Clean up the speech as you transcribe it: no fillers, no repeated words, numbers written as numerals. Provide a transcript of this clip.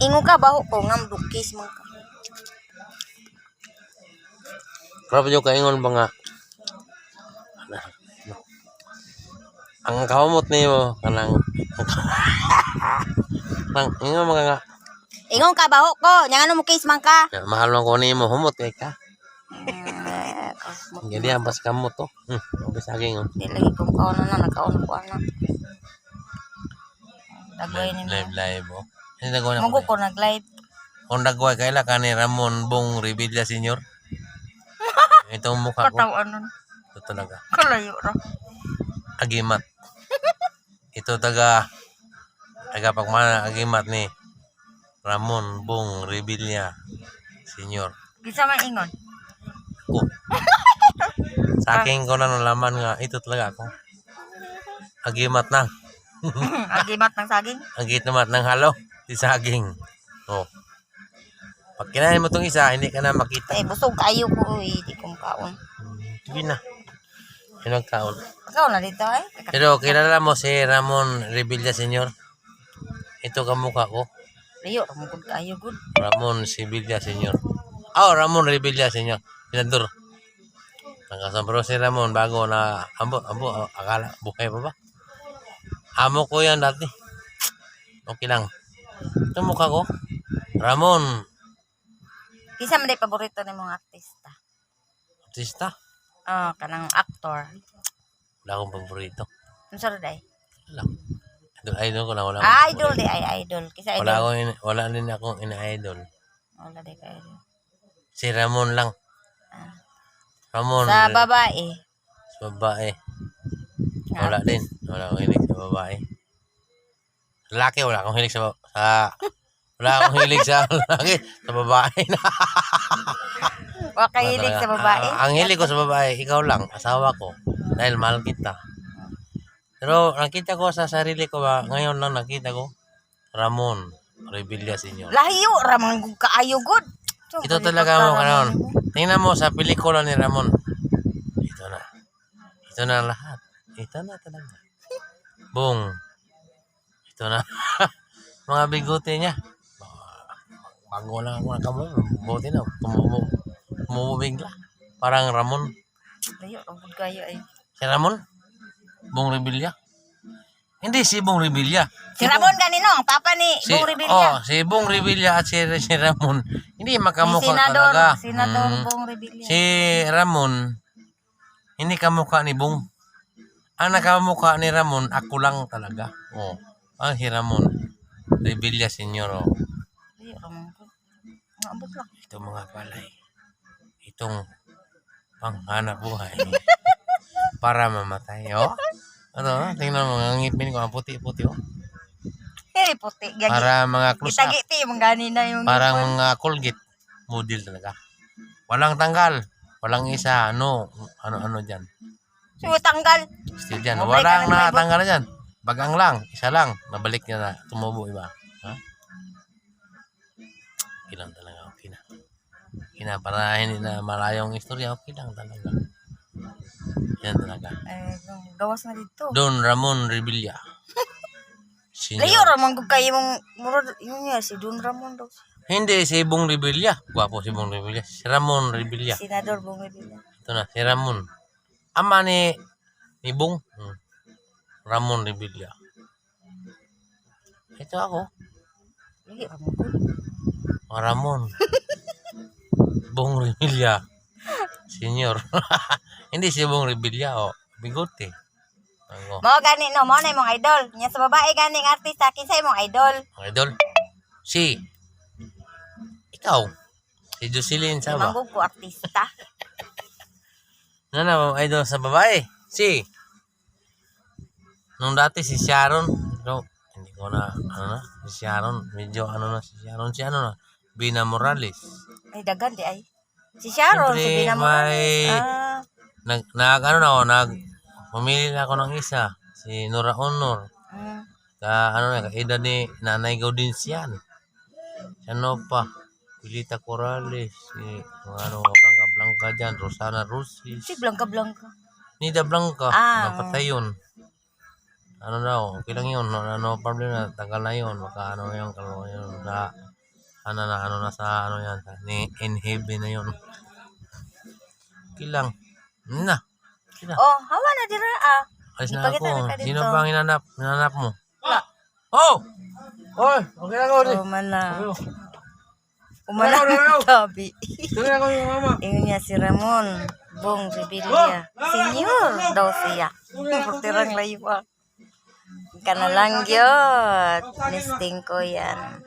Ingon ka baho ko nga dukis man ka. Grabe yung kaingon ba nga. Ang kahumot nimo kanang nang ingon mga nga. Ingon ka baho ko, nya ngano mo kiss man ka. Ya, mahal man ko nimo, humot kay ka. Eh, kasmot. Hindi ang bas kamot to. Okay saging oh. Di lagi kong kaon na nakaon ko ana. Dagway Live ni mo. Live live oh. Hindi nagawa na Mugo ko. ko nag-live. Kung nagawa kaila ka ni Ramon Bong Revilla Senior. Itong mukha ko. Katawan nun. Ito talaga. Kalayo ra. Agimat. Ito taga taga pagmana agimat ni Ramon Bong Revilla Senior. Kinsa man ingon? Ako. Sa akin ko na nalaman nga ito talaga ako. Agimat na. Agimat ng saging. Agimat ng halo. Si saging. Oh. Pag kinain mo tong isa, hindi ka na makita. Eh busog kayo ko uy, di ko makaon. Sige na. Yun ang kaon. Kaon na dito ay. Pero kilala mo si Ramon Revilla Senior? Ito kamukha ko. Layo ra mo gud kayo gud. Ramon Sevilla Senior. Oh, Ramon Revilla Senior. Senador. Nakasombro si Ramon bago na ambo ambo akala buhay pa ba? Amo ko yan dati. Okay lang. Ito mukha ko. Ramon, Kinsa man day paborito nimong artista? Artista. Ah, kanang actor. Wala akong paborito. Unsa ra day? Wala. Idol, idol ko lang. Wala akong Ah, idol paborito. di ay idol. Kinsa idol? Wala, akong, wala din akong ina-idol. Wala di ka idol. Si Ramon lang. Ramon. Sa babae. Sa babae. Nga. Wala din. Wala akong hilig sa babae. Lalaki, wala akong hilig sa wala akong hilig sa lalaki, sa babae na. Wa kay hilig sa babae. Ah, ang hilig ko sa babae, ikaw lang, asawa ko. Dahil mahal kita. Pero nakita ko sa sarili ko ba, ngayon lang nakita ko, Ramon Revilla Senior. Lahiyo ra man gud kaayo gud. So, Ito talaga mo kanon. Tingnan mo sa pelikula ni Ramon. Ito na. Ito na lahat. Ito na talaga. Bong. Ito na. Mga bigote niya. Bago lang ako nakabuo. Buti na. Tumubo. Tumubo bigla. Parang Ramon. Lahiyo ra gud kayo ay. Si Ramon? Bong Revilla? Hindi si Bong Revilla. Si Ramon ganino, ang papa ni Si, Bong Revilla. Oh, si Bong Revilla at si Ramon. Hindi Ni makamukha Senador, talaga. Senador Bong Revilla. Si Ramon, hindi kamukha ni Bong. Ang nakamukha ni Ramon, ako lang talaga. Oh, ang si Ramon. Revilla Senior. Oh. Lahiyo ra man gud. Naabot lang. Ito mga palay. Itong panghanap buhay. Para mamatay. Oh. Ano, tingnan mo, ang ngipin ko, ang puti-puti. Oh. Eh, puti. Gagi. Para mga close up. Gitagi ti yung gani na yung Parang mga Colgate. Model talaga. Walang tanggal. Walang isa. Ano, ano, ano dyan. So, tanggal. Still dyan. Mabalik ka Walang ng Bible. natanggal na dyan. Bagang lang. Isa lang. Nabalik niya na. Tumubo iba. Ha? Okay lang talaga. Okay na. Okay na. Para hindi na malayong istorya. Okay lang talaga. Yan talaga. Eh, gawas na dito. Don Ramon Revilla. Senior. Layo ra man gud kayo mong murag yun nga si Don Ramon daw. Hindi, si Bong Revilla. Gwapo si Bong Revilla. Si Ramon Revilla. Senador Bong Revilla. Ito na, si Ramon. Ama ni Bong. Ramon Revilla. Ito ako. Layo ra man gud. Oh, Ramon. Bong Revilla. Senior. Hindi si Bong Revilla. Oh. Bigote. Ako. Mao gani no, mao na imong idol. Nya sa babae gani nga artista kinsa imong idol? Ang idol. Si. Ikaw. Si Jocelyn Saba. Manggug ko artista. Ano na, idol sa babae? Si. Nung dati si Sharon. Pero, hindi ko na, ano na, si Sharon. Medyo ano na si Sharon. Si ano na, Bina Morales. Ay dagan di ay. Si Sharon, si Siyempre, Bina Morales. Ah, Nag, ano na ako, pumili na ako ng isa. Si Nora Honor. Ka, ano na, kaedad ni Nanay Gaudencian. Si ano pa, Pilita Corrales, si mga ano, mga Blanca Blanca dyan, Rosana Rusis. Si Blanca Blanca. Nida Blanca, Ah. napatay yun. Ano daw, okay lang yun. No, no problem na. Tagal na yun. Maka ano yun, kalo yun. Sa, ano na, ano na sa, ano yan. Sa, ni, in heaven na yun. Okay lang. Na. Okay na. Oh, hawa na dira ah. Alis na Ipakita ako. na ka dito. Sino ba ang hinanap? Hinanap mo? Oh! Oy! Okay lang ako. Oh, man na. Okay. Umana Ayaw, ayaw. tabi. Tuloy ako yung mama. Ingon niya si Ramon Bong Revilla. Senior daw siya. Portirang layo ah. Ka na lang gyud. Nesting ko yan.